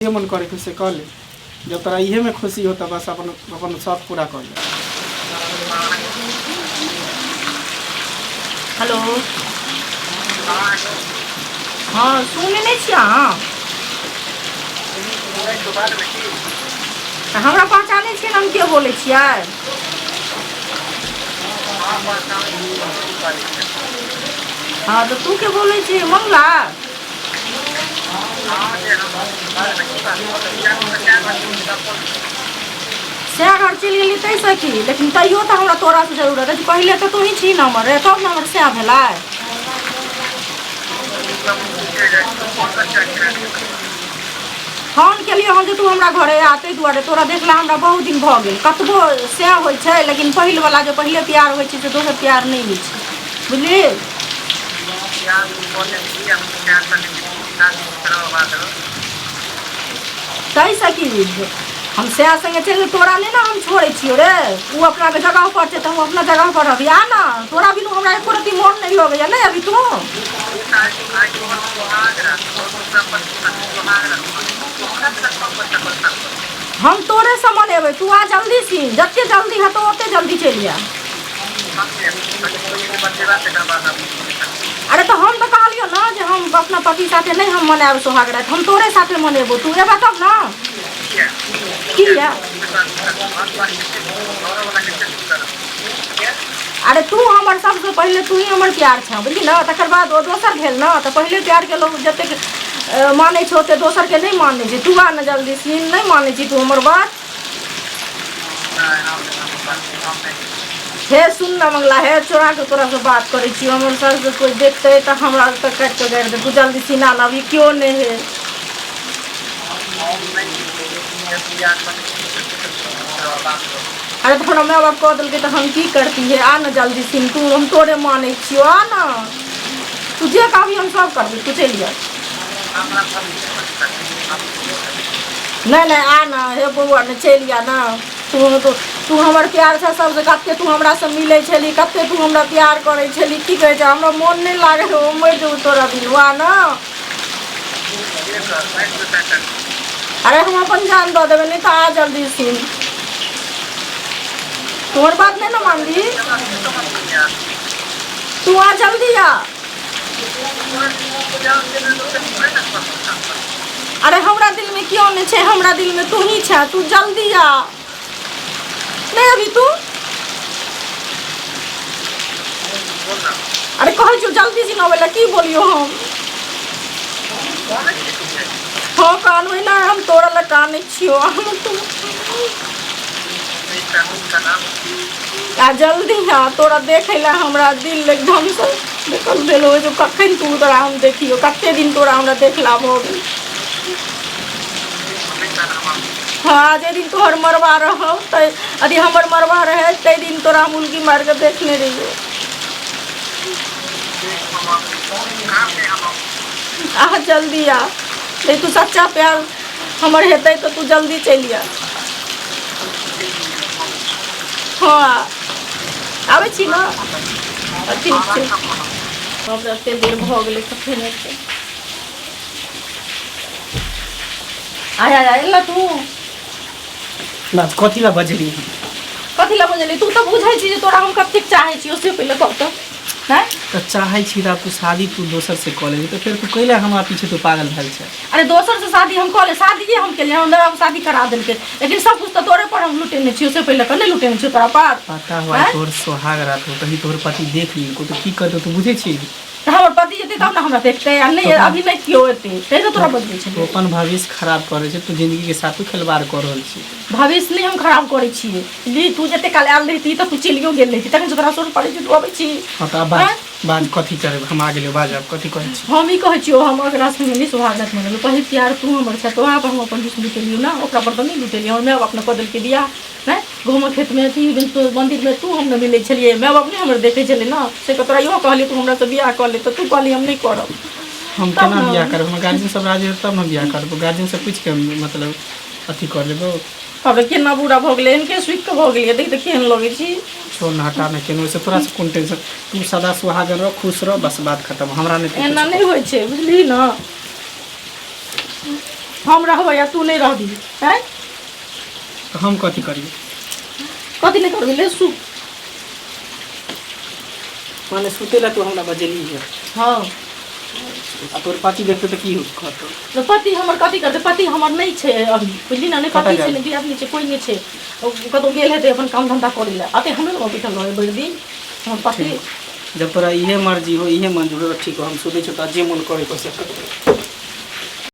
जे मन करे के से कर ले। जब तोरा इहे में खुशी हो त बस अपन अपन शौक पूरा कर ले। हेलो। हँ, सुनै नहि छियै अहाँ? तऽ हमरा पहचानै छियै ने हम के बोलै छियै? हँ, तऽ तू के बोलै छी, मंगला? सएह घर चलि गेली ताहिसँ की, लेकिन तैयो तऽ हमरा तोरासँ जरूरत अछि। पहिले तऽ तोही छी ने हमर, तब ने हमर सएह भेलै। फोन केलियै हन जे तू हमरा घरे आ, ताहि दुआरे तोरा देखला हमरा बहुत दिन भऽ गेल। कतबो सएह होइ छै, लेकिन पहिलवला जे पहिले प्यार होइ छै से दोसर प्यार नहि होइ छै, बुझलिही? ताहिसँ की, हम सएह सङ्गे चलि तोरा नहि ने हम छोड़ै छियौ रे। ओ अपना जगह पर छै तऽ हम अपना जगह पर रहबी। आ ने, तोरा बिनु हमरा एको रत्ती मोन नहि लगैया। नहि अभी तू? हम तोरे से मनेबै। तू आ जल्दी सी, जते जल्दी हेतौ ओते जल्दी चलि आ। अरे, तऽ हम तऽ कहलियौ ने जे हम अपना पति साथे नहि हम मनायब सोहाग राति, हम तोरे साथे मनेबो। तू एबा तब ने। किया? अरे, तू हमर सबसँ पहिले, तू ही हमर प्यार छह, बुझली ने? तकर बाद ओ दोसर भेल ने। तऽ पहिले प्यारके लोक जतेक मानै छै, ओते दोसरके नहि मानै छै। तू आ ने जल्दी सीन। नहि मानै छी तू हमर बात? हे, सुन ना मंगला, हे, चोरा के तोरा से बात करै छी। हमर सर से कोई देखते तऽ हमरा तऽ काटि कऽ गाड़ि दे। तू जल्दी सीना ना, अभी क्यों नहीं है। अरे, तऽ हमरा माय बाप कह देलकै तऽ हम की करती? हे, आ ने जल्दी सीन तू, हम तोरे मानै छियौ। आ ने तू, जे कहबी हम सब करबै, तू चलि जा। नहि नहि, आ ना हे बौआ ने, चलि आ ना। तू तू तू हमर प्यार छै सबसँ। कते तू हमरासँ मिलै छली, कते तू हमरा प्यार करै छली। की कहै छै, हमरा मोन नहि लागै हो, मरि जेबौ तोरा बिनु। आ ना। अरे, हम अपन जान दऽ देबै, नहि तऽ आ जल्दी सुन। तोहर बात नहि ने मानली। तू आ, जल्दी आ। अरे, हमरा दिलमे क्यों नहि छै, हमरा दिलमे तू ही छै। तू जल्दी आ। नहि अभी तू? अरे, कहै छियौ जल्दी से अबै लए। की बोलियौ हम? हँ, कानबै ना, हम तोरा लए कानै छियौ। हम तू आ जल्दी। हाँ, तोरा देखै लए हमरा दिल एकदम से बेकल भेल हो जो कखन तू तोरा हम देखियो। कते दिन तोरा हमरा देखला भऽ गेल। हाँ, जे दिन तोहर मरबा रहौ तै अथी हमर मरबा रहै, ताहि दिन तोरा हम उल्की मारि कऽ देखने रहियौ। आ जल्दी आ। नहीं तू सच्चा प्यार हमर हेतै तऽ तू जल्दी चलि आ। हँ, आबै छी ने? ठीक छै। हमरा एते देर भऽ गेलै, कखन एतै? आय आय आय तू। बात कथी ला बजली? कथी ला बजली? तू तऽ बुझै छी जे तोरा हम कतेक चाहै छी, से पहिले कह तऽ। हैं? तऽ चाहै छी तऽ तू शादी तू दोसर से कऽ लेबही, तऽ फेर तू कैला हमरा पीछे तू पागल भेल छै? अरे, दोसर से शादी हम कऽ ले, शादिये हम केलियै, हमरा शादी करा देलकै, लेकिन सब कुछ तऽ तोरे पर हम लुटेने छियौ, से पहिले कह, नहि लुटेने छियौ तोरा पर? पता हुआ हैं? तोहर सोहाग रात हो, कहीं तोहर पति देख लेलको तऽ की करतौ, तू बुझै छी? तऽ हमर पति जेतै तब ने हमरा देखतै। आ नहि, अभी नहि केओ एतै, तै तऽ तोरा बजबै तू छलियै। अपन भविष्य खराब करै छै, तू जिंदगी के साथ तू खिलवाड़ कऽ रहल छी। भविष्य नहि हम खराब करै छियै। ली, तू जते काल आयल रहिती तऽ तू चलियो गेल रहिती, तखन से तोरा सोर पड़ै छै, तू अबै छी। हँ, तऽ आब बाज। बाज, कथी करबै? हम आ गेलियौ, बाज आब कथी कहै छी? हम ई कहै छियौ, हम ओकरा संगे नहि सुहागत मनेलहुँ। पहिल प्यार तू हमर छै, तोरा पर हम अपन विष लुटेलियौ ने, ओकरा पर तऽ नहि लुटेलियै। हमर माय बाप ने कऽ देलकै बियाह। नहि, गाँवमे खेतमे अथी मन्दिरमे तू हम ने मिलै छलियै, माय बाप नहि हमर देखै छलै ने, से तोरा इहो कहलियै, तू हमरासँ बियाह कऽ ले, तऽ तू कहली हम नहि करब। हम तब केना ने। बियाह करब? हमर गार्जियन सब राजी हेतै तब ने बियाह करबो। गार्जियन से पूछि के मतलब अथी कर लेबो। बाप रे, केना बुरा भऽ गेलै, एहन के सुखि कऽ भऽ गेलियै। देख तऽ केहन लगै छी। छोड़ ने, हटा ने केनो से तोरा से कोन टेंशन। तू सदा सुहागन रह, खुश रह, बस बात खत्म। हमरा नहि तू एना कुछ नहि होइ छै, बुझलिही ने? हम रहबै आ तू नहि रहबी आँय। तऽ हम कथी करियै? कथी नहि करबी? ले सुत। माने सुते ला तू हमरा बजेली है? हँ। आ तोर पति देखते तऽ की कहतौ? तऽ पति हमर कथी करतै? पति हमर नहि छै अभी, बुझली ने? नहि कतऽ पति छै गेल? नहि दियादनी छै, कोइ नहि छै। ओ कतहु गेल हेतै अपन काम धन्धा करै लए। अते हमरे लग बैठल रहै भरि दिन हमर पति। ठीक, जब तोरा इहे मर्जी हो, इहे मंजूर हो, ठीक हो, हम सुतै छियौ, तोरा जे मन करे से कर।